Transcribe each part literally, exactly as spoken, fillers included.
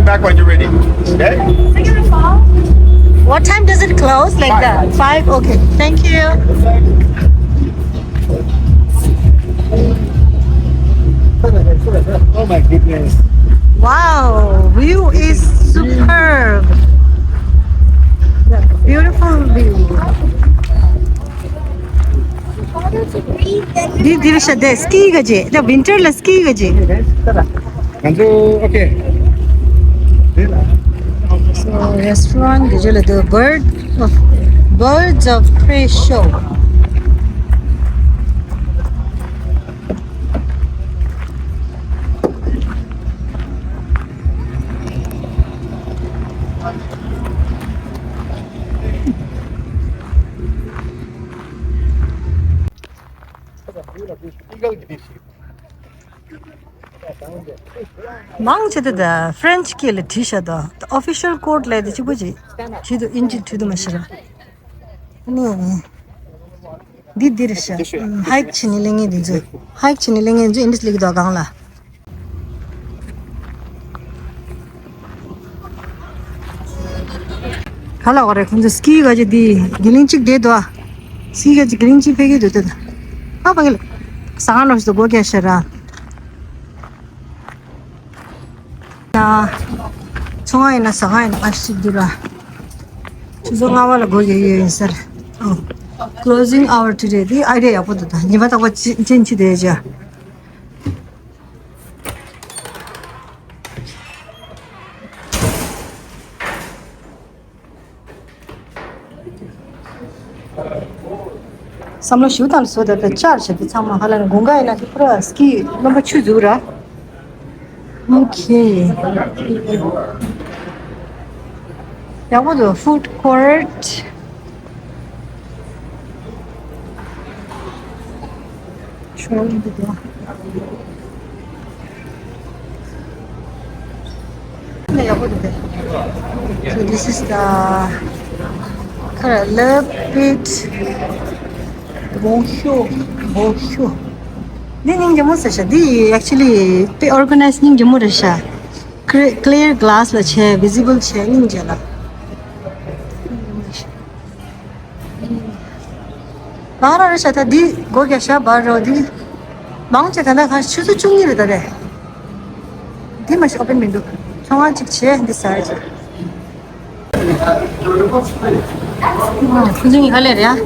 Back when you're ready. Okay? What time does it close? Like the five? Okay. Thank you. Oh my goodness. Wow, view is superb. Beautiful view. འདི་འདིར་ཤ་དེ་སྐྱིད་ག་ཅེ། ད་ཝིན་ཊར་ལ་སྐྱིད་ག་ཅེ། ང་ཚོ་ཨོ་ཁེ། So restaurant གི་ཇོ་ལ་the bird of, birds of prey show. མང་ཆེ་དེ་ད་ཧྥ་རན་ཆི་སྐད་ལ་བྲིས་ཤག་ད། ཨོ་ཕི་ཤལ་ཀོཌ་ལབ་དེ་གཅིག་པོ་ཅིག་བྲིས་འདུག་ཨིན་ཇི་བྲིས་འདུག་མ་ཤེས་ར། ཨ་ནི་འདི་འདིར་ཤག་ཧའིཀ་བྱེད་ནི་སླེབས་མཁན་འདི་ཚོ། ཧའིཀ་བྱེད་ནི་སླེབས་མཁན་ཚོ་ཨིན་ཇི་སླེབས་ཀྱི་འདུག་སྒང་ལ། ག་ལ་བ་རེད། ཁོང་ཚོ་སྐྱིད་ག་ཅེ་འདི་དགེ་ལེགས་གཅིག་བསྡད་འདུག་ཨ། སྐྱིད་ག་ཅེ་དགེ་ལེགས་གཅིག་ཕེབས་ཀྱི་འདུག་ད། ཨ་ཕ་གི་ལ། ཟ་ཁང་ནང་ཞིག་ཏུ་སྒོ་རྒྱག་ཤག་ར། ཡ། ཚོང་ཁང་ཡིན་ན་ཟ་ཁང་ཡིན་ན་ཨ་ཞིག་འདུག་ར། ཆུ་ཚོད་ལྔ་པ་ལ་སྒོ་རྒྱག་གི་ཡོད་ཡིན་ཟེར། ཨོ། Closing hour today. འདི་ཨའི་ཌི་ཡ་ཡག་པོ་འདུག་ད། ཉི་མ་རྟག་པར་ཅི་ཅན་ཅི་བསྡད་ཅག་བསམ་བློ་ཞིག་དང་བཟོ་ད་ད་བཅར་བྱེད་དུ་ཚང་མ་ཧ་ལམ་དགུན་ཁ་ཡིན་ན་དེ་པུ་ར་སྐྱིད་རློན་པ་ཆུ་འཛུགས་ར། ཨོ་ཁེ། ཡག་པོ་འདུག་ཧྥུཌ་ཀོ་རཊ། ཤོག་འདི་དེ་ནས་ཡག་པོ་འདུག་སྟེ། So this is the color, love it. སྦོམ་ཤོས། སྦོམ་ཤོས། འདི་སྙིང་རྗེ་མོ་ཟེར་ཤག་འདི་actually དཔེ་ཨོར་ག་ནའི་སྙིང་རྗེ་མོ་རེད་ཤག clear, clear glass ལ་བྱས། ཝི་ཛི་བལ་བྱས། སྙིང་རྗེ་ལ། ལང་ར་རེད་ཤག་ད་འདི་སྒོ་རྒྱག་ཤག་བར་རོ་འདི། མང་ཆེ་ད་ལྟ་ག་ཆུ་ཚོད་བཅུ་གཉིས་རེད་ད་རེད། འདི་མ་གཞི་ཨོ་པན་མི་འདུག་ཚོང་ཁང་གཅིག་བྱས་འདི་ཟ་ཡ་ཅིག་ཁོང་ཚོ་གཉིས་ཀ་ལས་རེད་ཨ།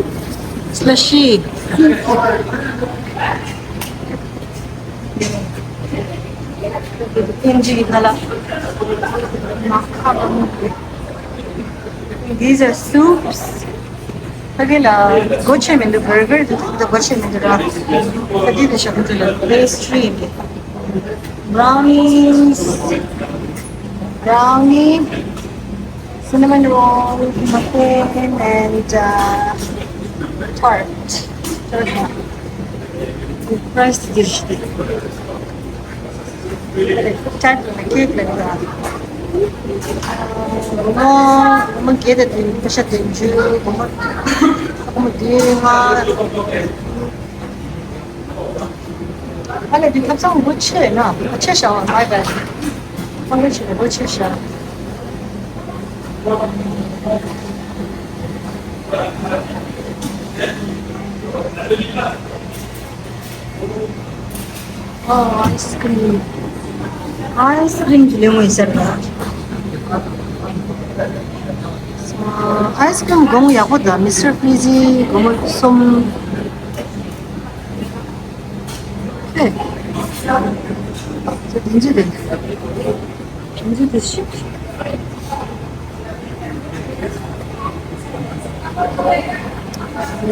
སི་ལ་ཤི། ཨིན་ཇི་གི་ཁ་ལག These are soups. ཕ་གི་ལ་སྒོ་ཕྱེ་མི་འདུག་བར་གར་དེ་ཚོ་སྒོ་ཕྱེ་མི་འདུག་ར། ཕ་གི་དེ་ཞག་ཚོ་ལ་པེ་སི་ཊི་རི་ཡིན་ཏེ། Brownies, brownie, cinnamon roll, muffin, and uh, tart. Tart. Surprise dish. Tart and cake like that. ཨ་མ་གེ་དེ་དེ་ཤ་དེ་འཇུ་གོ་མ་གོ་མ་དེ་ང་། ཨ་ལས་དེ་ཐབ་ཚང་སྒོ་ཕྱེ་ན་ཕྱེ་བཞག་ཨ། མའི་བེཌ། ཁང་པའི་ཕྱི་ནས་སྒོ་ཕྱེ་བཞག་ཨ། ཨའི་སི་ཀྲིམ། ཨའི་སི་ཀྲིམ་གྱི་ལེ་མོ་ཡིན་ཟེར་ན། ཨའི་སི་ཀྲིམ་གོང་ཡག་པོ་དང་མི་སི་ཊར་ཕི་རི་ཛི་སྒོར་མོ་གསུམ། ཨེ། དེ་འདྲ་རེད། དེ་འདྲ་རེད་ཤག་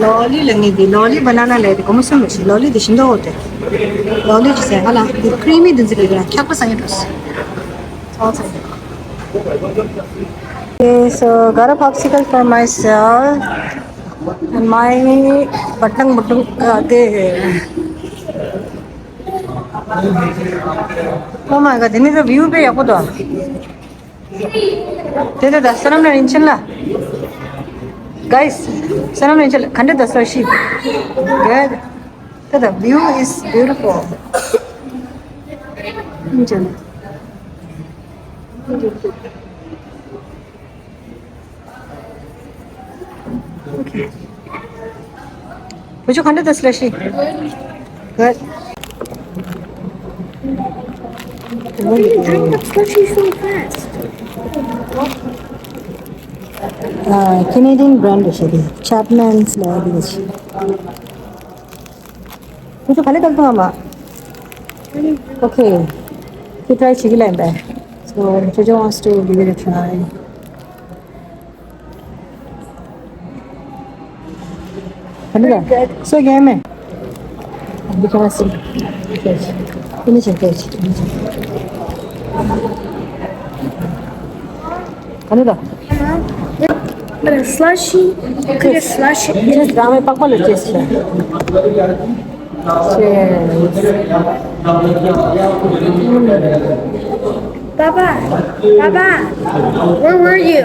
ལོ་ལི་ལ་ངེས་དེ་ལོ་ལི་བ་ན་ན་ལས་དེ་གོ་མོ་སུམ་ལ་ཞིག་ལོ་ལི་དེ་ཤིན་ཏུ་འོ་དེ། ལོ་ལི་ཅི་ཟེར་ཧ་ལ་དེ་ཀྲི་མི་དེ་འཛི་རེད་ར་འཁྱག་པ་ས་ཡོད་འགྲོ། ཚོགས་ཚོགས། Okay, so got a popsicle for myself and my batang batang, uh, there. Oh my God, this is a view དཔེ་ཡག་པོ་འདུག་དེ་དེ་ད་ས་ནམ་ན་རིན་ཆེན་ལ། Guys, ས་ནམ་རིན་ཆེན་ལ་ག་འདྲ་འདུག་ས་ཤི། Good. དེ་ད་view is beautiful. རིན་ཆེན། Okay. Would you conduct the slushy? Good. Why do you drink the slushy so fast? Uh, Canadian brand is it? Chapman's law is. Would you conduct the mama? Okay. You try chili line there. So Jojo wants to give it a try. Vanilla. So game eh? Because finish it, finish it. Vanilla. But a slushy, could a slushy. Just drama pakpalo chest. Cheers. Papa, Papa, where were you?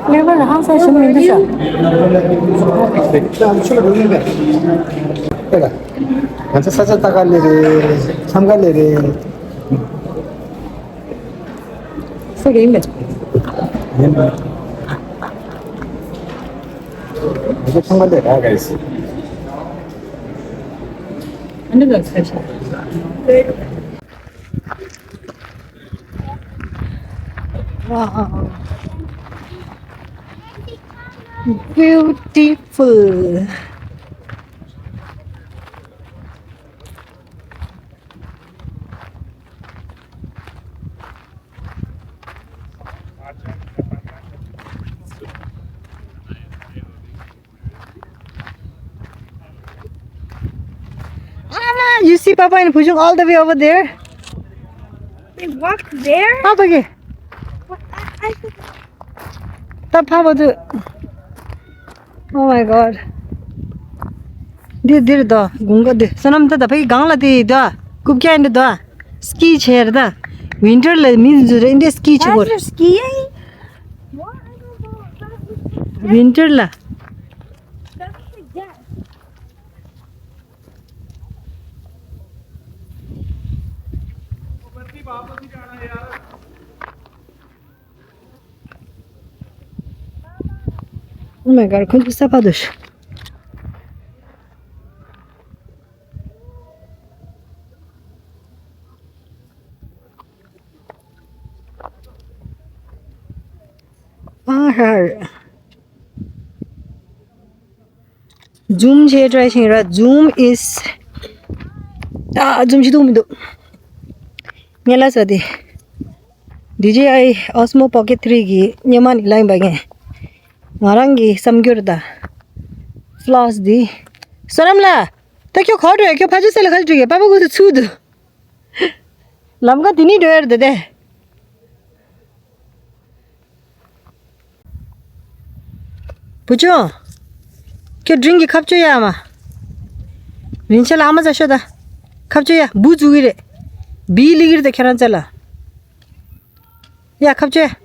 Never, how so? Where were you? ང་ཚོ་ས་ཆ་ལྟ་ག་སླེབས་རེད། འཚམས་ག་སླེབས་རེད། ས་ག་ཡིན་པས། ཡིན་པས། ང་ཚོ་འཚམས་ག་སླེབས་ར་ག་ཡིན། ཨ་ནི་ལ་ས་ཆ། Wow. Beautiful. Anna, you see Papa and Pujung all the way over there? They walk there? Papa ke? What? I, I, ད་ཕ་བ་དུ། Oh my God. འདི་འདིར་དོ་དགུན་ཁ་འདི་སོ་ནམ་ད་ད་ཕ་གི་གང་ལ་དེ་དོ་རྐུབ་ཀྱག་འདི་དོ་སི་ཀི་བྱས་རེད་ད། ཝིན་ཊར་ལ་མི་འཛུལ་རེད་འདི་སི་ཀི་བྱེད་དགོས་རེད། That's for skiing? What? I don't know. That looks so ཝིན་ཊར་ལ། That's for gas. Oh my God, ཁོང་ཚོ་ས་ཕ་དུ་ཤི། ཨ་ཧར། Zoom བྱས་try བྱེད་ར། Zoom is ཨ། Zoom བྱེད་ཐུབ་མི་འདུག་ངས་ལ་ས་དེ། ཌི་ཇེ་ཨའི་Osmo Pocket three གི་སྔོན་མ་ནི་ལ་ཡིན་པ་ངས། ང་རང་གི་བསམ་འགྱུར་ད། Floss འདི། བསོད་ནམས་ལགས། ད་ཁྱོད་ག་པར་འགྲོ་ཡ། ཁྱོད་ཕ་ཆུ་སེ་ལ་ཁ་ལ་འགྲོ་གི། པ་པ་ཁོ་ཚོ་ཚུར་འདུག་ལམ་ཁ་དེ་ནས་འགྲོ་ཡ་རེད་ད་དེ། བུ་ཆུང་། ཁྱོད་ཌི་རིང་གི་ཁ་བཅོས་ཡ་མ། རིན་ཆེན་ལ་ཨ་མ་ཚ་ཤོད་ད། ཁ་བཅོས་ཡ་འབུ་འཛུགས་གི་རེད། བི་ལི་གི་རེད་ད་ཁྱེད་རང་ཚ་ལ། ཡ་ཁ་བཅོས།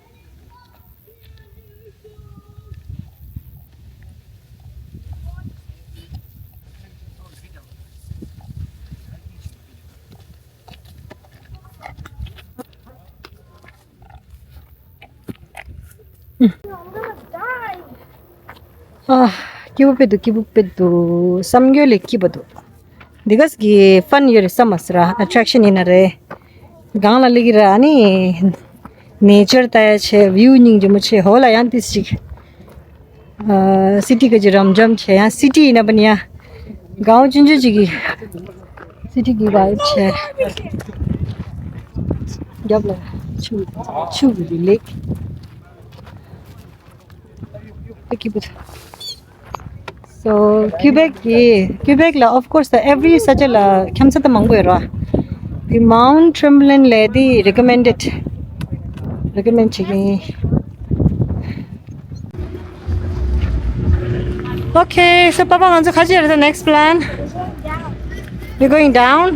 ཨ། སྐྱིད་པོ་དཔེ་འདུག་སྐྱིད་པོ་དཔེ་འདུག་བསམ་རྒྱུ་ལས་སྐྱིད་པོ་འདུག་འདི་ག་གི་ཕན་ཡོད་རེད་བསམ་མ་སོང་ར། ཨ་ཊེ་རེག་ཤན་ཡིན་ན་རེད། སྒང་ལ་སླེབས་ཀྱི་ར། ཨ་ནི་ནེ་ཅར་ལྟ་ཡ་བྱས། བིའུ་སྙིང་རྗེ་མོ་བྱས། འོག་ལ་ཡང་ཏིས་ཅིག་ཨ། སི་ཊི་ག་ཅིག་རབ་འབྱམས་བྱས། ཡང་སི་ཊི་ཡིན་ན་པ་ནི་ཡང་སྒང་ཆུང་ཆུང་ཅིག་གི་སི་ཊི་གི་བའི་བྱས། རྒྱབ་ལ་ཆུ་ཆུ་གི་ལེགས། So Quebec གི། Quebec ལ་of course the every such a ལ་འཁྱམ་ས་ད་མང་པོ་ཡོད་ར། The Mount Tremblant ལས་དེ་recommended. Recommend བྱེད་ཀྱི་ཡིན། Okay, so Papa, ང་ཚོ་ག་ཅི་ཡོད་རེད། The next plan, we're going down.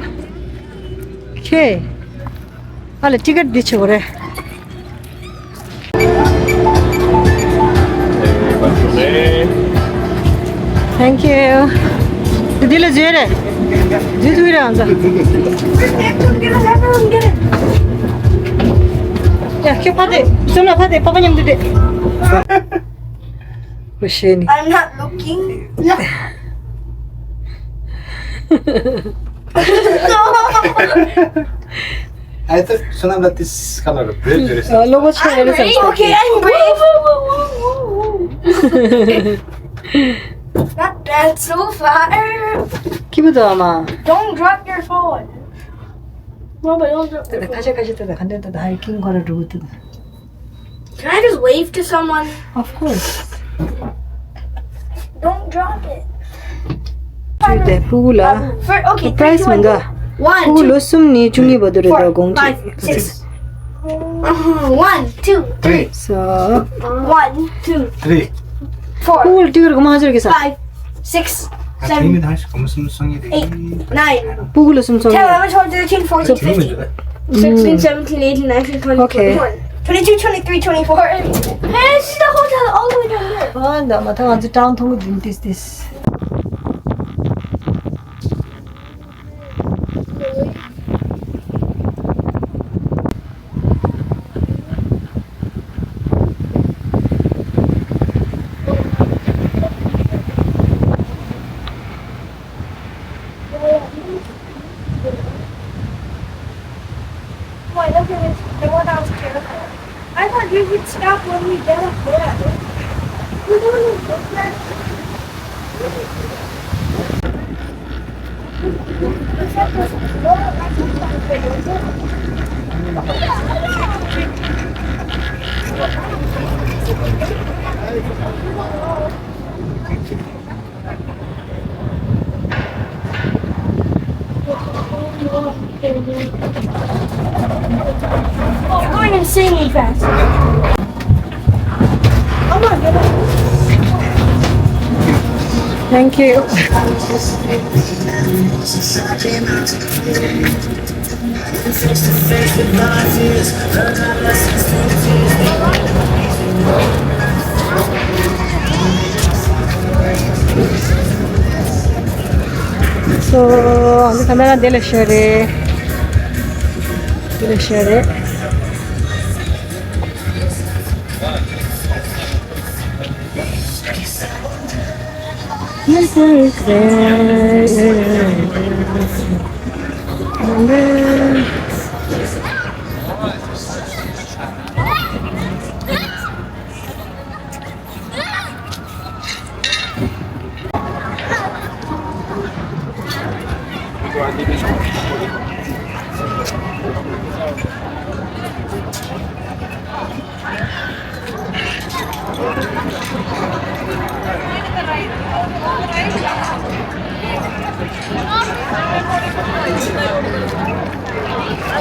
Okay. ཨ་ལ་ཊི་ཀེ་ཊི་འདི་བྱེད་དགོས་རེད། Thank you. འདི་ལ་འཛུལ་རེད། འཛུལ་ཐུབ་རེད་ང་ཚོ། ཁྱོད་ཕ་དེ། བསོད་ནམས་ཕ་དེ་པ་པ་མཉམ་དུ་བསྡད། ཁོ་ཤེས་ནི། I'm not looking. I thought Sonam that this color red dress. ཨ། ལོ་གོ་ཆ་ཡ་རེད་བསམ། Okay, I'm brave. Not bad so far. ཁྱི་པོ་དོ་ཨ་མ། Don't drop your phone. Mama, don't drop your phone. ཁ་ཤས་ཁ་ཤས་ད་ད་ག་འདྲ་ད་ད་ཧའི་ཀིང་ཁོ་ར་འགྲོ་གི་ད། Can I just wave to someone? Of course. Don't drop it. ཅུ་དེ་ཕྲུ་གུ་ལ། For, okay, price མི་འདྲ། One, ཕྲུ་གུ་two, ལོ་གསུམ་ནས་བཅུ་གཉིས་བར་དུ་རེད། ད་དགོང་དྲོ། Five, six. Uh, one, two, three. So, one, two, three, four. ཕྲུ་གུ་ལ་ཊི་ཀེཊ་གོ་མ་ཟེར་གི་ས། Five, six, seven, eight, nine, ten, eleven, twelve, thirteen, fourteen, fifteen, sixteen, seventeen, eighteen, nineteen, twenty, okay, twenty-one, twenty-two, twenty-three, twenty-four. Hey, see the hotel all the way down there. ཨ། ད་མ་ཐང་ང་ཚོ་ཀྲང་ཐོང་གི་འདུག་ཏིས་ཏིས། I thought you would stop when we get up there. We don't need to stop. Oh, going insanely fast. Thank you. So, on the camera, they like share it. They like share it.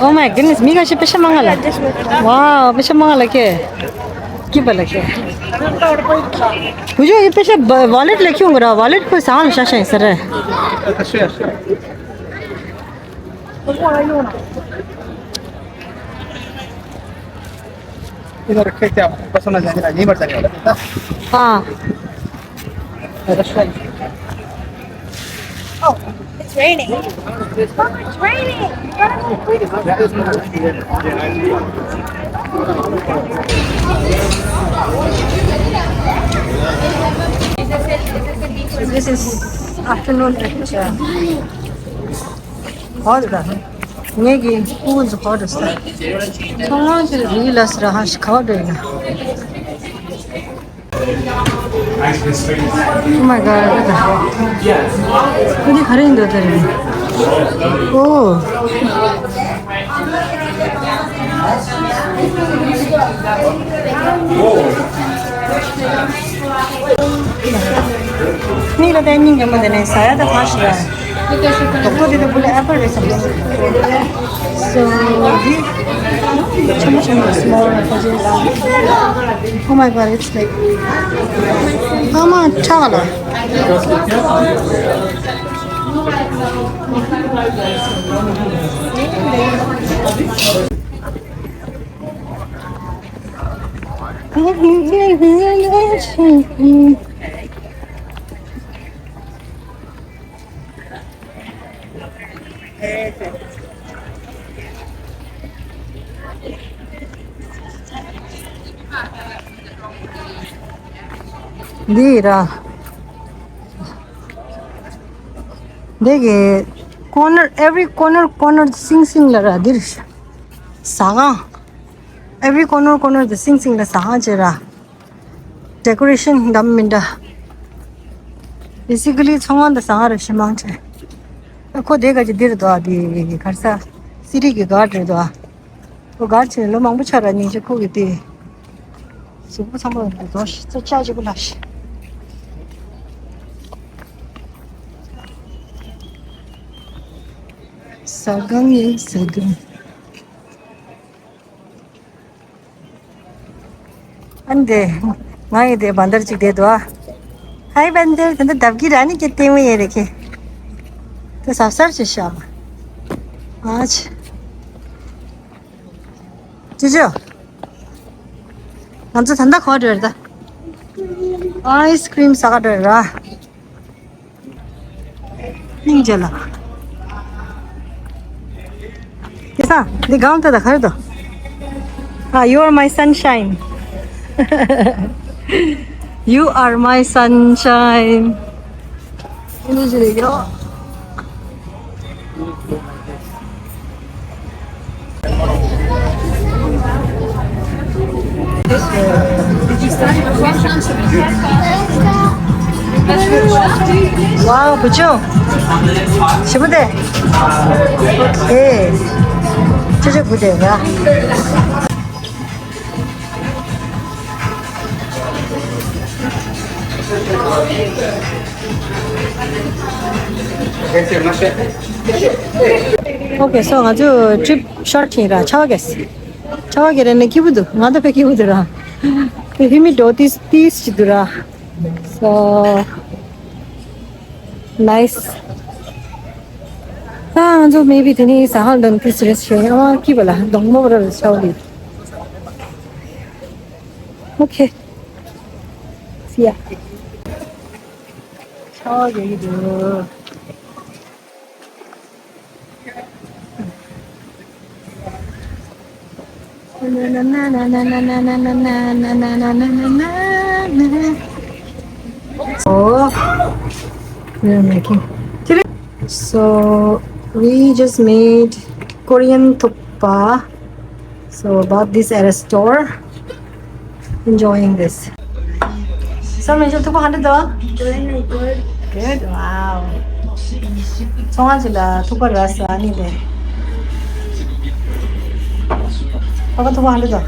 Oh my goodness, མི་ཁ་ཤས་པེ་ཤ་མང་ང་ལ། Wow, པེ་ཤ་མང་ང་ལ་ཁེ། སྐྱིད་པ་ལ་ཁེ། བུ་ཆུང་ཡི་པེ་ཤ་ཝ་ལེཊ་ལ་ཁྱོང་གི་ར། ཝ་ལེཊ་པོ་ཟང་ལ་ཤ་ཤ་ཡིན་ས་རེད། इधर रखे क्या? बस होना चाहिए, नहीं बढ़ जाने वाला था। हाँ। Oh, it's raining. Oh, it's raining. This is afternoon lecture. ཧོ་ད། ངེད་ཀྱི་སྤུ་གུ་ཚོ་ཧོ་ད་ས། ཚོང་ཁང་ཅིག་རི་ལ་སི་ར་ཧ་ཤི་ཁ་བ་འདྲ་ཡིན་ན། Oh my god. ཁོ་འདི་ག་རེ་ཡིན་འདུག་ད་རེད། ཨོ། མིག་ལ་བལྟས་སྙིང་རྗེ་མོ། དེ་ནས་ཟ་ཡ་ད་ག་ཞིག་ཡ། དོག་པོ་དེ་ད་བུ་ལ་ཨེ་པལ་རེད་བསམ་སོང་། So this ཆེན་པོ་ཆེན་པོ། Small packages. Oh my god, it's like ཨ་མ་ཁྲག་ལ། འདི་ར། འདི་གི་corner, every corner, corner, སིང་སིང་ལ་ར་འདིར་ཟ་ཁང་། every corner, corner དུ་སིང་སིང་ལ་ཟ་ཁང་བྱས་ར། decoration འདམ་མི་འདྲ། basically ཚོང་ཁང་དུ་ཟ་ཁང་ར་ཞེ་མང་བྱས། ཁོ་དེ་ག་ཅི་འདིར་འདུག་ཨ། དེ་ག་རེ་ཟ། city གི་guard རེད་འདུག་ཨ། ཁོ་guard བྱས་ལོ་མང་པོ་ཆགས་ར། སྙིང་རྗེ། ཁོ་གི་དེ་གཟུགས་པོ་ཚང་མ་རྫོགས་ཤག་ཅ་ཅིག་པོ་ལ་ཤི། ཟ་ཁང་ཡིན། ཟ་ཁང་། ཨ་ནི་དེ། ང་ཡི་དེ་བན་དར་ཅིག་བསྡད་འདུག་ཨ། ཧའི་བན་དར། ད་ལྟ་འདབ་ཀྱི་ར་ནི་ཀྱེ་ལྟད་མོ་ཡེ་རེད་ཁྱེད། དེ་གཟབ་གཟབ་བྱེད་ཤག་ཨ་ཆི། ཅོ་ཅོ། ང་ཚོ་ད་ལྟ་ག་པར་འགྲོ་ཡ་རེད་ད། ice cream ཟ་ག་འགྲོ་ཡ་ར། སྙིང་རྗེ་ལ། སྐལ་བཟང་། འདི་སྒང་ལ་ལྟ་ད། ག་རེ་འདུག་ཨ། You are my sunshine. You are my sunshine. ཨ་ནི་ཅི་རེད་ཡོ། Wow, བུ་ཆུང་། ཞི་མོ་དེ། ཨོ་ཁེ། ཅི་ཅི་བུ་དེ་ར། Okay, so ང་ཚོ་trip short ཡིན་ར། ཆར་པ་རྒྱག་ཆར་པ་རྒྱག་རེ་ནས་སྐྱིད་པོ་འདུག་ང་ད་དཔེ་སྐྱིད་པོ་འདུག་ར། དེ་humid འོ་ཏིས་ཏིས་ཅིག་འདུག་ར། So nice. ད་ང་ཚོ་maybe དེ་ནས་ཟ་ཁང་འགྲོ་ནས་ཏིས་rest བྱས། ཨ་མ་སྐྱིད་པ་ལ་གདོང་མོ་བོ་ར་ཆར་པ་ལས། Okay. See ya. ཆར་པ་རྒྱག་གི་འདུག Oh, we are making. So, we just made Korean thukpa. So, bought this at a store. Enjoying this. So, ཚོང་ཁང་ཅིག་ལ་ཐུག་པ་རག་སོང་། ཨ་ནི་དེ། ཨ་ཕ་ཐུག་པ་ཧ་འདྲ་འདུག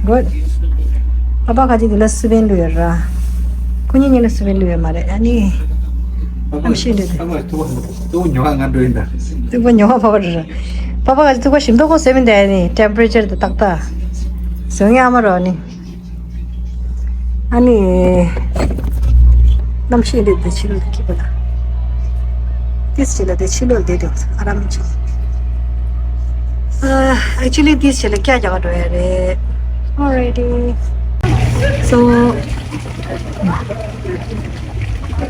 Good. ཨ་ཕ་ཁ་ཅིག་དེ་ལ་སུ་བན་ལུ་ཡོད་ར། ཁོ་གཉིས་གཉིས་ལ་སུ་བན་ལུ་ཡོད་མ་རེད། ཨ་ནི། ཨམ་ཤི་ལུ་དེ། ཐུག་པ་ཉོ་བ་ང་འགྲོ་ཡིན་ད། ཐུག་པ་ཉོ་བ་ཕ་པ་རེད་ར། ཕ་པ་ཁ་ཅིག་ཐུག་པ་ཞིམ་མདོག་ཁོ་བཟོས་མིན་དེ། ཨ་ནི་temperature དེ་ཏག་ཏག་བཟོ་ངེས་ཨ་མ་རོ་ནི། ཨ་ནི། གནམ་གཤིས་འདི་འདི་ཕྱི་ལོགས་འདི་སྐྱིད་པ་དང་། ཏིས་ཕྱི་ལ་འདི་ཕྱི་ལོགས་འདི་འདུག་ཨ་རམ་ཆུ། ཨ། Actually ཏིས་ཕྱི་ལ་སྐྱ་རྒྱག་འགྲོ་ཡ་རེད། Alrighty. So,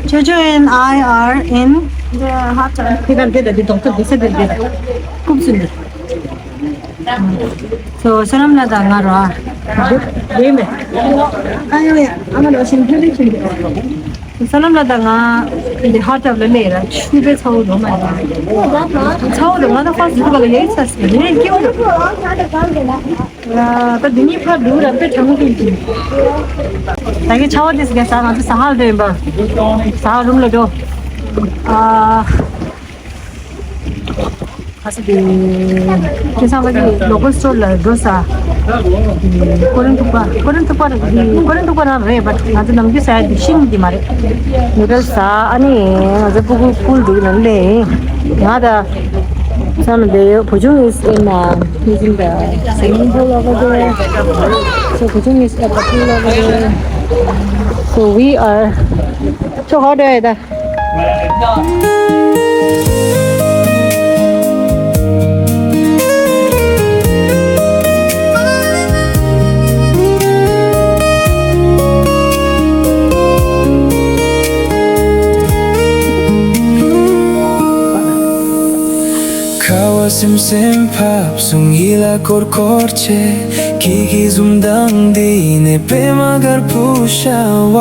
Jojo and I are in the hot tub. དེ་ག་འདི་ལ་འདི་རྡོག་ཐོ་འདི་ས་འདི་འདི་རྐུབ་ཚུན་འདི། So, བསོད་ནམས་ལགས་དང་ང་རོ་ཨ། ཡིན་པས། ཨ་ཡོ་ཡ། ཨ་མ་ལོ་ཤིན་ཐུ་ལི་ཤིན་ཐུ། བསོད་ནམས་ལགས་དང་ང་འདི་hot tub ལ་སླེབས་ར། ཆུ་དཔེ་ཚ་བོ་འདུག་མ་རེད། ཚ་བོ་འདུག་ང་ད་first འདི་ག་ལ་ཡེ་ཚ་སི་ནས་སྐྱིད་པོ་འདུག་ད་འདི་གཉིས་ཕར་འདུག་ར། དཔེ་གྲང་མོ་སྐྱིད་ཀྱི། ད་གིན་ཆར་པ་དེ་ཟ་ག་ང་ཚོ་ཟ་ཁང་ལ་འགྲོ་ཡིན་པ། ཟ་ཁང་རུམ་ལ་འགྲོ། ཨ། ཁ་སི་དེ། ཁྱེད་ཚང་གི་local store ལ་འགྲོ་ས། ཀོ་རིན་ཐུག་པ། ཀོ་རིན་ཐུག་པ་རེད། ཀོ་རིན་ཐུག་པ་རང་རེད། but ང་ཚོ་ནམ་རྒྱུན་ཟ་ཡ་དེ་ཤིང་དེ་མ་རེད། noodles ཟ། ཨ་ནི་ང་ཚོ་སྤུ་གུ་ཕུལ་འདུག་ནང་ལས། ང་ད་བསམ་བསྡད་ཡོད། བུ་ཆུང་is in, uh, he's in the swimming pool over there. So བུ་ཆུང་is at the pool over there. So we are. ཁྱོད་ཧོ་འགྲོ་ཡ་ད། སེམས་སེམས་ཕབ་བཟུང་ཡིད་ལ་འཁོར་འཁོར་བྱེད། ཁྱེད་ཀྱི་འཛུམ་མདངས་འདི་ནས་པད་མ་དཀར་པོ་ཤར་བ།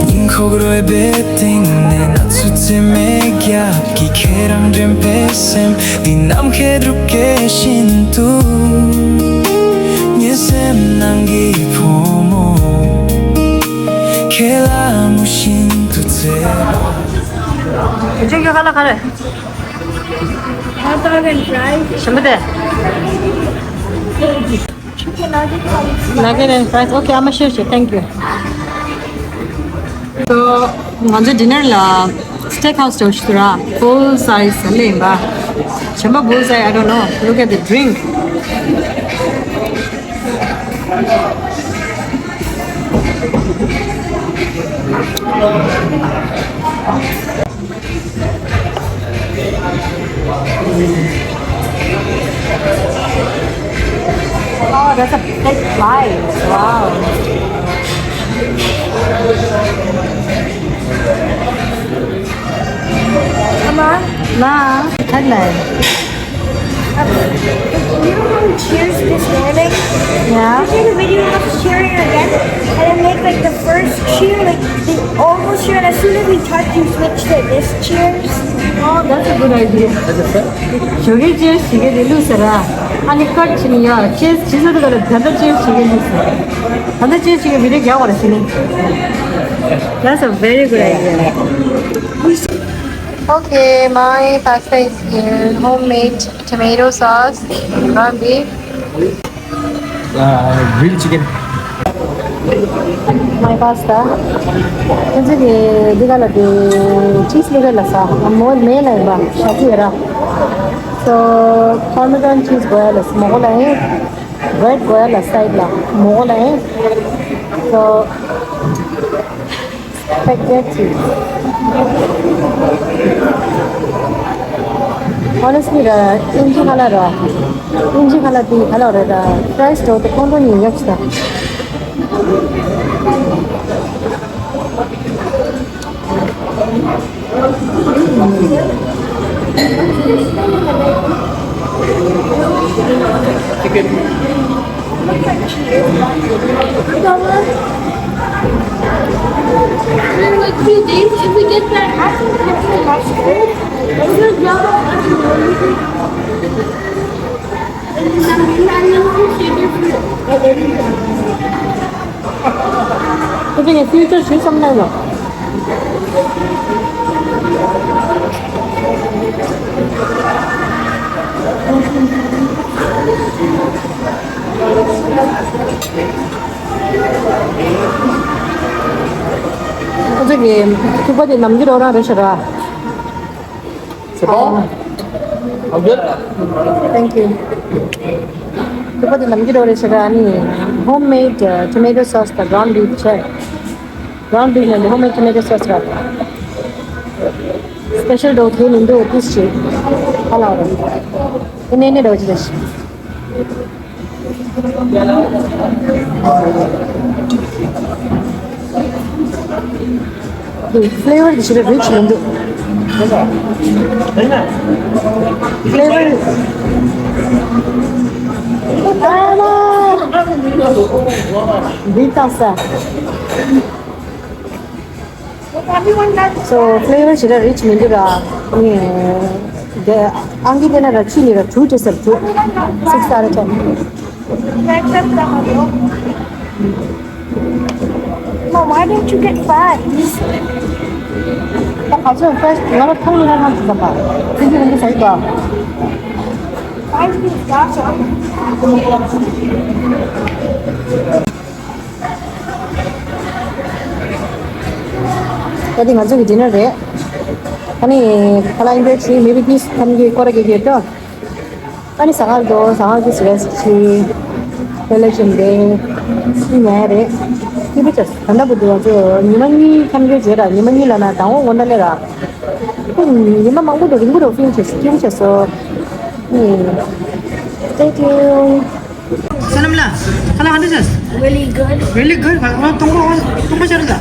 སྙིང་ཁོག་རོལ་པའི་གཏིང་ནས་ན་ཚོད་འཚེ་མེད་རྒྱབ་ཀྱིས་ཁྱེད་རང་དྲན་པའི་སེམས་འདི་ནམ་མཁའི་སྒྲུབ་སྐལ་བཞིན་དུ། ངའི་སེམས་ནང་གི་ཕོ་མོ་ཁྱེད་ལ་མུ་བཞིན་དུ་བརྩེ་བ། ཁྱོད་ཀྱི་ཁ་ལག་ག་རེ། Hot dog and fries. ཞིམ་པོ་དེ། Chicken nugget fries. Nugget and fries. Okay, I'm a sure, sure. Thank you. So, ང་ཚོ་dinner ལ་steak house དུ་འགྲོ་ར། Bullseye ཟེར་ལེ་ཡིན་པ། ཞིམ་པོ། Bullseye, I don't know. Look at the drink. Oh, that's a big fly. Wow. Come on. Ma, headline. You know how we cheers this morning? Yeah. Did you see the video of us cheering again? And then make like the first cheer, like the almost cheer, and as soon as we touch, you switch to this cheers. Oh, that's a good idea. ཞོགས་ཀའི་cheers བྱེད་ཀྱི་རེད་ལུགས་ཟེར་ར། ཨ་ནི་ཀཊ་བྱེད་ནི་ཡ། cheers བྱེད་ས་དུ་ག་ལ་ད་ལྟ་cheers བྱེད་ཀྱི་ལུགས་ཟེར། ད་ལྟ་cheers བྱེད་ཀྱི་video རྒྱག་པ་ར་ཟེར་ནི། That's a very good idea. Okay, my pasta is here. Homemade tomato sauce, ground beef. Uh, grilled chicken. My pasta. ཁྱེད་ཚོ་གི་འདི་ག་ལ་དེ་cheese ལུག་ལ་ས་མོ་མེ་ལ་ཡིན་པ་ཤ་ཚི་ར། So parmesan cheese དགོས་ཡ་ལ་མོ་གོ་ལ་ཡིན། Bread དགོས་ཡ་ལ་side ལ་མོ་གོ་ལ་ཡིན། So Spaghetti. Honestly ར། ཨིན་ཇི་ཁ་ལག་ར། ཨིན་ཇི་ཁ་ལག་དེ་ཁ་ལག་ར་ར། Price འགྲོ་དེ་ཁོང་ཁྲོ་ཉིན་ཡག་ཆ། Chicken. In like few days, if we get that house, it's a nice school. It's a job. ཁྱེད་ཚོ་ངའི་future ཞུ་བསམ་ན་ཡོད། ཁྱེད་ཚོ་གི་ཐུག་པ་དེ་ནམ་རྒྱུན་རོགས་རང་རེད་ཤག་ར། Simple. I'm good. Thank you. ཐུག་པ་དེ་ནམ་རྒྱུན་རོགས་རེད་ཤག་ར། ཨ་ནི་homemade tomato sauce དང་ground beef བྱས། Ground beef and homemade tomato sauce ར། Special འགྲོ་དེ་མི་འདུག་ཏིས་ཅིག་ཧ་ལ་ར། ཨེ་ནས་ནས་འགྲོ་ཅི་རེད། Flavor དེ་ཞེ་དྲག་rich མི་འདུག Flavor. འདི་ལྟ་ས། So flavor ཞེ་དྲག་rich མི་འདུག་ར། ཨ་ནི་དེ་ཨང་ཀི་དེ་ན་ར་ཆུ་ནི་ར་two སྤྲད་ཟེར། Two. Six out of ten. Mom, why didn't you get fries? ད་ག་ཚོད་fries ང་ར་ཐང་ནི་ར་ཐང་ཚོད་ད་པ། ཁྱེད་ཀྱི་རང་གི་ཟ་ཡི་པ། Fries is awesome. ད་དེ་ང་ཚོ་གི་dinner རེད། ཨ་ནི་ཁ་ལག་ཨིན་པེ་ཆི་maybe this ཐམ་གི་སྐོར་གི་གི་ཏོ། ཨ་ནི་ཟ་ཁང་དུ་ཟ་ཁང་གི་stress ཆི་ལེ་ལེ་ཆེན་པོ་ཉལ་རེད། ཨིན་པེ་ཆི་ད་ལྟ་བུ་དུ་ང་ཚོ་ཉི་མ་གཉིས་ཐམ་གི་བྱེད་ར། ཉི་མ་གཉིས་ལ་ན་དང་བོ་ངོ་ན་ལེ་ར། ཉི་མ་མང་པོ་དུ་རིང་པོ་དུ་ཕིང་ཆེ་ཕིང་ཆེ་སོ། Stay tuned. Sonam la, ཁ་ལག་ག་འདྲ་བྱས། Really good. Really good. ང་ང་སྟོང་པ་སྟོང་པ་ཤར་ལ།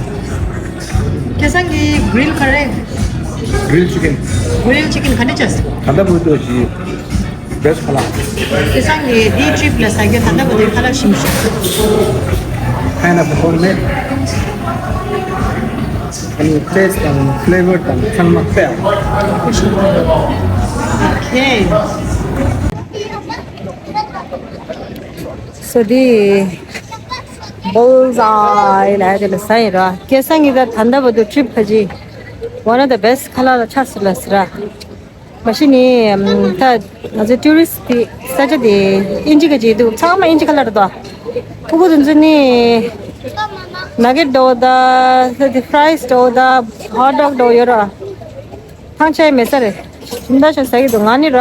ཁེ་སང་གི་grill ཁ་རེ། Grilled chicken. Grilled chicken ག་འདྲ་བྱས། ད་ལྟ་བུ་དུ་ཞིག་best ཁ་ལག་ཁེ་སང་གི་འདིའི་trip ལ་ཟ་རྒྱུ་ད་ལྟ་བུ་དུ་ཁ་ལག་ཞིམ་ཤོས། Pineapple gourmet. And taste དང་flavor དང་ཚང་མ་fair. Okay. So the bullseye ལ་དེ་ལ་ཟ་ཡིན་ར། ཁེ་སང་གི་ད་ད་ལྟ་བུ་དུ་trip ཁ་ཅིག་one of the best ཁ་ལག་ལ་ཆགས་སོང་ལ་ཟེར་ར། མ་གཞི་ནི་ད་ང་ཚོའི་tourist དེ་ས་ཆ་དེ་ཨིན་ཇི་ག་ཅིག་འདུག་ཚང་མ་ཨིན་ཇི་ཁ་ལག་རེད་དོ། ཕྲུ་གུ་དེ་ཚོ་ནི་nugget འདྲ་བོ་དང་ད་དེ་fries འདྲ་བོ་དང་hot dog འདྲ་བོ་ཡོད་ར། ཐང་ཆད་མེད་ས་རེད། ཞིམ་ད་ཞིམ་ཟ་གི་འདུག་ང་ནི་ར།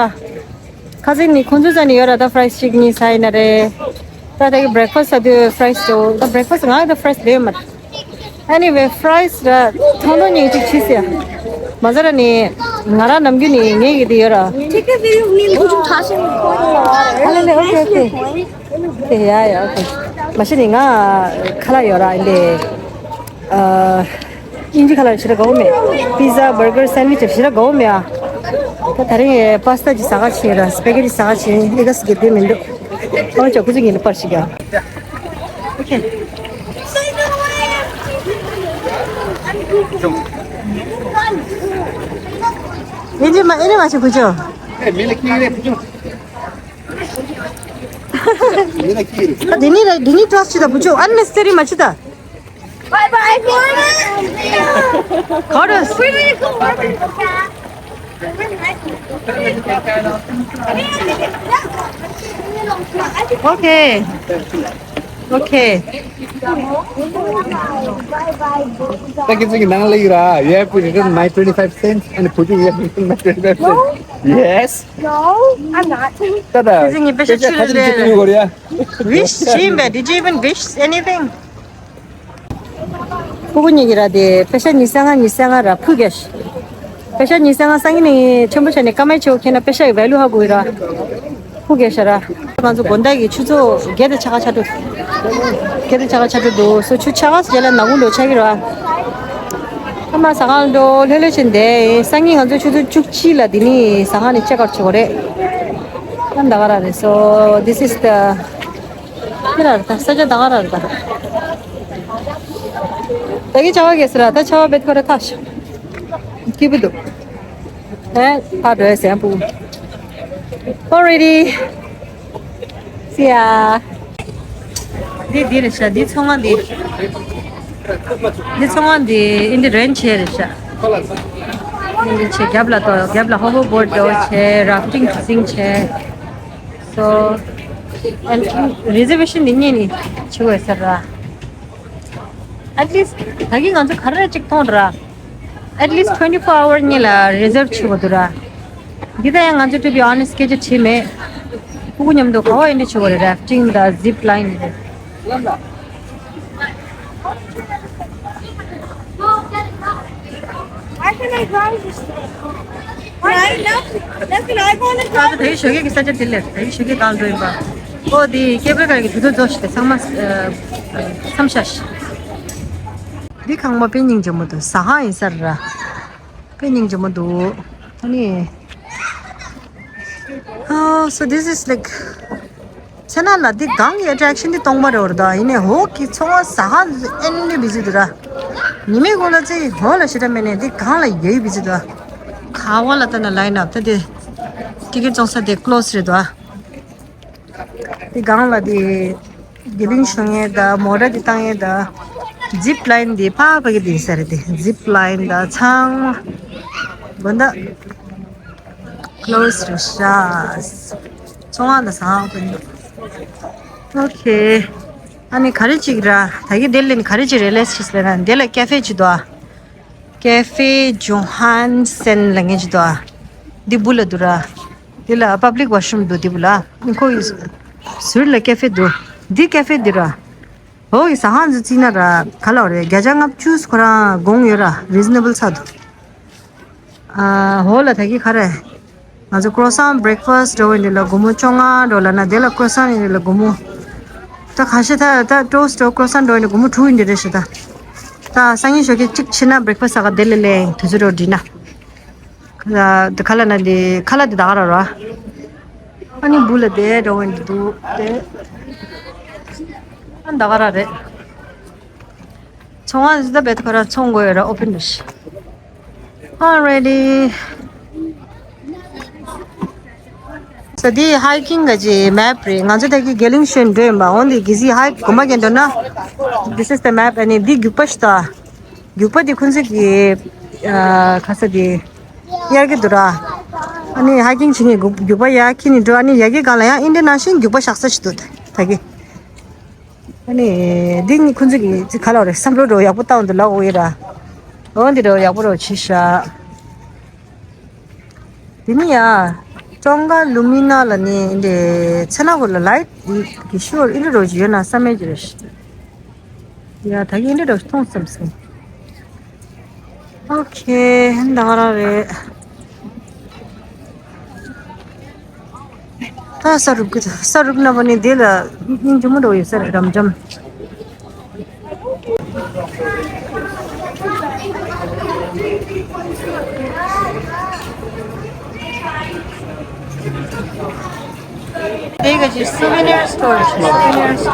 ཁ་སང་ནི་ཁོང་ཚོ་ས་ནི་ཡོད་ར། ད་fries གཅིག་གཉིས་ཟ་ཡིན་ན་རེད། ད་ད་གི་breakfast ཟ་དུས་fries འདྲ་བོ་ད་breakfast ང་ད་fries ལེན་མ། Anyway, fries ར་ཐོང་ཐོང་ཉིན་གཅིག་ཕྱིས་ཡ། མ་ཟ་ར་ནི་ང་ར་ནམ་རྒྱུན་ནི་ངས་གི་དེ་ཡོད་ར། Take a video of me and Kuchuk tossing the coin in the water. ཨ་ལེ་ལེ། Okay, okay. Okay, yeah, yeah, okay. མ་གཞི་ནི་ང་ཁ་ལག་ཡོད་ར་ཨིན་དེ། ཨ་ཨིན་ཇི་ཁ་ལག་ཞེ་དྲག་དགའ་བོ་མེད། Pizza, burger, sandwich ཞེ་དྲག་དགའ་བོ་མེད་ཨ། ད་ད་རིང་pasta ཅིག་ཟ་ག་ཕྱིན་ར། Spaghetti ཟ་ག་ཕྱིན། ཨི་ག་སི་གི་དེ་མི་འདུག་ཨོ་ཅོ་ཁུ་ཚུར་ཉིན་ལ་པར་ཞིག་ཡ། Okay. ཨེ་འདི་མ་ཨེ་ནི་མ་ཆེ་བུ་ཆོ། ཨེ་མི་ལ་ཀི་རེ་བུ་ཆོ། མི་ལ་ཀི་རེ། ཨ་དེ་ནི་ར་དེ་ནི་trust ཆི་ད་བུ་ཆོ། Unnecessary མ་ཆི་ད། Bye bye. Goddess. Okay. Okay. Thank you, thank you. Nang lagi ra. You have to return my twenty-five cents and put you have to return my twenty-five cents. Yes. No, I'm not. Tada. Wish, did you even wish anything? ཕྲུ་གུ་གཉིས་ཀྱི་ར་དེ་པེ་ཤ་ཉི་ཤུ་རྩ་ལྔ་ཉི་ཤུ་རྩ་ལྔ་ར་ཕུལ་རྒྱས། པེ་ཤ་ཉི་ཤུ་རྩ་ལྔ་སང་ཉིན་ནས་ཆེན་པོ་བྱས་ནས་ཀ་མའི་ཆེ་བོ་ཁྱེར་ན་པེ་ཤ་ཡི་value ཧ་གོ་ཡི་ར། ཕུལ་རྒྱས་ཤ་ར། ང་ཚོ་དགོང་དག་གི་ཆུ་ཚོད་བརྒྱད་དང་ཕྱེད་ཀ་ཆགས་འགྲོ། བརྒྱད་དང་ཕྱེད་ཀ་ཆགས་འགྲོ་འདུག་སོ་ཆུ་ཆགས་ཀ་རྗེས་ལ་ནག་ཁུང་འགྲོ་ཆགས་ཀྱི་ར། ཨ་མ་ཟ་ཁང་འགྲོ་ལྷོད་ལྷོད་བྱས་བསྡད། སང་ཉིན་ང་ཚོ་ཆུ་ཚོད་བཅུ་གཅིག་ལ་འདི་ནས་ཟ་ཁང་ནས་check out བྱེད་དགོས་རེད། ཨ་ད་ག་ར་རེད། So this is the ཁྱེད་རང་ད་ས་ཆ་ད་ག་ར་རེད་ད། ད་གི་ཆ་བ་གས་ཟེར་ར་ད་ཆ་བ་བེད་ཁོ་ར་ཐག་ཤོ། སྐྱིད་པོ་འདུག་ཨེ་ཕ་འགྲོ་ཡ་སེམས་པོ། Already. See ya. འདི་འདི་རེད་ཤག་འདི་ཚོང་ཁང་འདི། འདི་ཚོང་ཁང་འདི་ཨིན་དི་rent བྱས་རེད་ཤག་ཨིན་དི་བྱས་རྒྱབ་ལ་ཏོ་རྒྱབ་ལ་hoverboard འདྲ་བོ་བྱས་rafting cruising བྱས། So, and reservation འདི་གཉིས་ནི་བྱེད་དགོས་ཟེར་ར། At least ད་གིན་ང་ཚོ་ག་རེ་ཅིག་མཐོང་ར། At least twenty four hour གཉིས་ལ་reserve བྱེད་དགོས་འདུག་ར། འདི་ད་ཡང་ང་ཚོ་to be honest schedule བྱས་མེད། ཕྲུ་གུ་མཉམ་དུ་ག་བ་ཨིན་དི་བྱེད་དགོས་རེད། rafting དང་zip line དེ། Why can't I drive this thing? Right? That's, that's what I wanna drive. ད་དེ་ཞོགས་ཀས་ཀྱི་ས་ཆ་དེ་ལས་དེ་ཞོགས་ཀས་གང་འགྲོ་ཡིན་པ། ཨོ་དེ་ཀེ་བེ་ཀར་གྱི་དུས་ཚོད་རྫོགས་ཤི་དེ་ཚང་མ་མཚམས་བཞག་ཤི། འདི་ཁང་པ་དཔེ་སྙིང་རྗེ་མོ་འདུག་ཟ་ཁང་ཡིན་ས་རེད་ར། དཔེ་སྙིང་རྗེ་མོ་འདུག་ཨ་ནི། Oh, so this is like ཚེ་ན་ལ་འདི་གང་གི་attraction འདི་སྟོང་པ་རེད་བར་ད། ཡིན་ནའི་ཧོ་གི་ཚོང་བ་ཟ་ཁང་ཨེ་ནི་busy འདུག་ར། ཉི་མའི་གུང་ལ་ཚེ་ཧོ་ལ་ཞེ་དྲག་མེད་ནས་འདི་གང་ལ་ཡོད་busy འདུག་ཁ་བ་ལ་ལྟ་ན་line up ད་དེ་ticket བཙོང་ས་དེ་close རེད་དོ། འདི་གང་ལ་དེ་དེ་བིང་ཤོང་ཡས་ད་མོ་ཊ་དེ་བཏང་ཡས་ད་zip line དེ་ཕ་ཕ་གི་དེ་ས་རེད་དེ་zip line ད་ཚང་མ་དགོན་ད། Close རེད་ཤག་ཚོང་བ་ལ་ཟ་ཁང་ཁོ་ནི། Okay. ཨ་ནི་ག་རེ་ཅིག་ར། ད་གི་དེ་ལ་ནི་ག་རེ་ཅིག་realize བྱས་ཟེར་ན་དེ་ལ་cafe ཅིག་འདུག cafe Johansen ལབ་མཁན་ཅིག་འདུག་འདི་སྦུག་ལ་འདུག་ར། འདི་ལ་public washroom འདུག་འདི་སྦུག་ལ། ཁོ་ཡི་ཟུར་ལ་cafe འདུག་འདི་cafe འདི་ར། འོ་ཡི་ཟ་ཁང་ཚོ་བརྩིས་ན་ར་ག་ལ་རེད། བརྒྱ་ཆ་ལྔ་བཅུ་ཁོ་རང་དགོངས་ཡོད་ར། Reasonable ཆགས་འདུག་ཨ་འོ་ལ་ད་གི་ག་རེ། ང་ཚོ་croissant breakfast འགྲོ་བའི་འདི་ལ་སྒོར་མོ་བཅོ་ལྔ་འགྲོ་ལབ་ན་དེ་ལ་croissant ཡིན་འདི་ལ་སྒོར་མོ། ད་ཁ་ཤས་ད་ད་toast འགྲོ་croissant འགྲོ་ཡིན་འདི་སྒོར་མོ་དྲུག་ཡིན་འདི་རེད་ཤི་ད། ད་སང་ཉིན་ཞོགས་ཀས་གཅིག་ཕྱིན་ན་breakfast ཟ་ག་དེ་ལ་ལས་དུས་ཚོད་འགྲོ་འགྲིག་ན། ཨ། དེ་ཁ་ལག་ན་དེ་ཁ་ལག་དེ་ད་ག་ར་ར། ཨ་ནི་སྦུག་ལ་དེ་འགྲོ་འོང་འདུག་དེ། ཨ་ད་ག་ར་རེད། ཚོང་ཁང་ཟིག་ད་བེད་ཁོ་ར་ཚོང་དགོས་ཡོད་ར། ཨོ་པན་རེད། Alrighty. ས་དེ་ཧའི་ཀིང་ག་ཅི་མེབ་རེད། ང་ཚོ་ད་གི་གེ་ལིང་ཤོན་འགྲོ་ཡིན་པ། འོན་ཏེ་གི་སི་ཧའི་གོ་མ་གན་འགྲོ་ན། This is the map. ཨ་ནི་འདི་རྒྱུག་པ་ཞིག་ད། རྒྱུག་པ་དེ་ཁོང་ཚོ་གི་ཨ་ཁ་ས་དེ་ཡར་གི་འདུག་ར། ཨ་ནི་ཧའི་ཀིང་བྱེད་མཁན་རྒྱུག་པ་ཡར་ཁྱེར་ནས་འགྲོ། ཨ་ནི་ཡ་གི་སྒང་ལ་ཡང་ཨིན་ཊར་ནེ་ཤ་ནལ་རྒྱུག་པ་བཞག་ས་ཞིག་འདུག་ད་གི། ཨ་ནི་འདི་ནི་ཁོང་ཚོ་གི་ཅི་ག་ལ་རེད། བསམ་བློ་རོ་ཡག་པོ་བཏང་འདུག་ལབ་འོ་ཡེ་ར། འོ་འདི་རོ་ཡག་པོ་རོ་བྱེད་ཤག་དེ་ནི་ཡ། ཀྲོང་ཀ་ལུ་མི་ན་ལ་ནི་འདི་ཚེ་ན་གོ་ལ་ལའིཊ་གི་ཤོར་ཨིན་ཌི་རོ་ཅིག་ཡོད་ན་བསམ་མེད་ཅིག་རེད། ཡ་ད་གི་ཨིན་ཌི་རོ་མཐོང་བསམ་སོང་། ཨོ་ཁེ། ད་ག་རང་རེད། ད་ས་རུབ་གི་ས་རུབ་ན་བ་ནི་དེ་ལ་སྙིང་རྗེ་མོ་འགྲོ་ཡོད་ས་རེད། འཇམ་འཇམ། དེ་ག་ཅིག་སུ་ཝི་ནེར་སི་ཊོར། སུ་ཝི་ནེར་སི་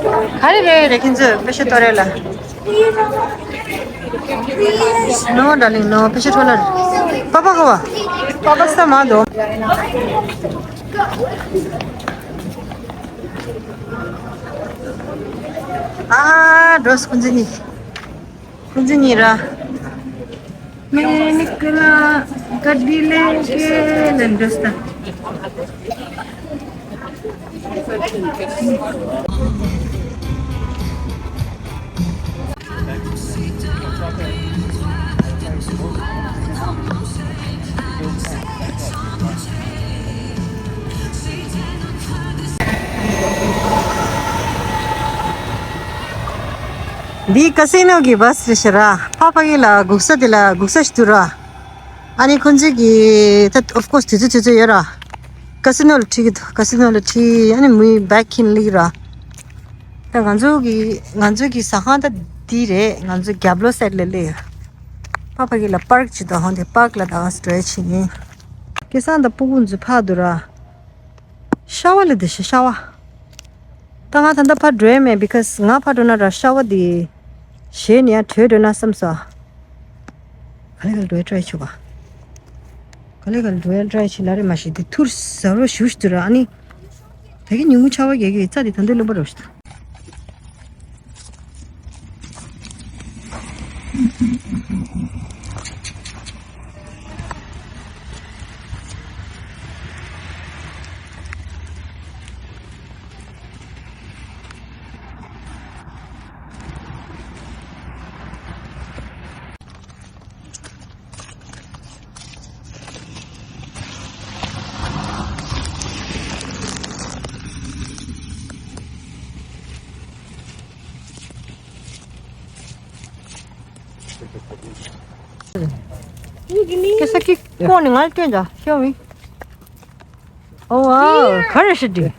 ཊོར། ག་རེ་རེད་རེད། ཁྱེད་ཚོས་དཔེ་ཆ་ལྟོས་རེད་ལ། No darling, no. དཔེ་ཆ་འཕྲོ་ལ། པ་པ་ག་བ། པ་པ་ས་མ་དོ། ཨ་འགྲོ་སོང་ཁོང་ཚོ་གཉིས། ཁོང་ཚོ་གཉིས་ར། मैं निकला गड्डी लेके लंडोस्ता। འདི་ཀ་སི་ནོ་གི་བྷ་སི་རེད་ཤག་ར། ཕ་ཕ་གི་ལ་སྒུག་ས་དེ་ལ་སྒུག་ས་ཞིག་འདུག་ར། ཨ་ནི་ཁོང་ཚོས་གི་ད་of course དུས་ཚོད་དུས་ཚོད་ཡོད་ར། ཀ་སི་ནོ་ལ་ཁྲིད་ཀྱི་འདུག་ཀ་སི་ནོ་ལ་ཁྲིད། ཨ་ནི་མི་བྷེག་ཨིན་སླེབས་ར། ད་ང་ཚོ་གི་ང་ཚོ་གི་ཟ་ཁང་ད་འདི་རེད། ང་ཚོ་རྒྱབ་ལོགས་སའིཌ་ལ་སླེབས་ཡོད། ཕ་ཕ་གི་ལ་པཱརཀ་ཅིག་འདུག་ཧོན་དེ་པཱརཀ་ལ་ད་ག་སེ་འགྲོ་ཡ་བྱེད་ནི། སྐལ་བཟང་དང་སྤུ་གུ་ཚོ་ཕར་འདུག་ར། ཤ་བ་ལ་འདི་ཤ་ཤ་བ། ད་ང་ད་ལྟ་ཕར་འགྲོ་ཡ་མེད། because ང་ཕར་འགྲོ་ན་ར་ཤ་བ་འདི་ཞེད་ནས་ཡར་བྲོས་འགྲོ་ན་བསམ་སོང་། ག་ལེ་ག་ལེ་འགྲོ་ཡ་ཊ་རའི་བྱེད་པ། ག་ལེ་ག་ལེ་འགྲོ་ཡ་ཊ་རའི་བྱེད་ལ་རེ་མ་ཤེས། འདི་ཐུར་ཟ་རོ་ཞུ་ཞུ་ར། ཨ་ནི་ད་གི་ཉིན་གུང་ཆར་པ་རྒྱག་གི་རྩྭ་འདི་ད་འདི་རློན་པ་རོ་ཞུ། Kesa ki kone ngal tenja, show me. Oh wow, kare shidi.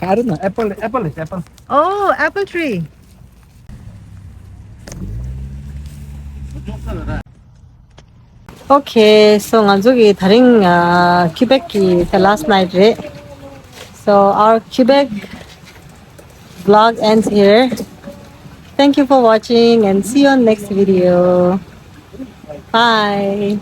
I don't know, apple, apple is apple. Oh, apple tree. Okay, so ང་ཚོ་གི་ད་རིང་ཨ་Quebec གི་the last night རེད། So our Quebec vlog ends here. Thank you for watching and see you on next video. Bye.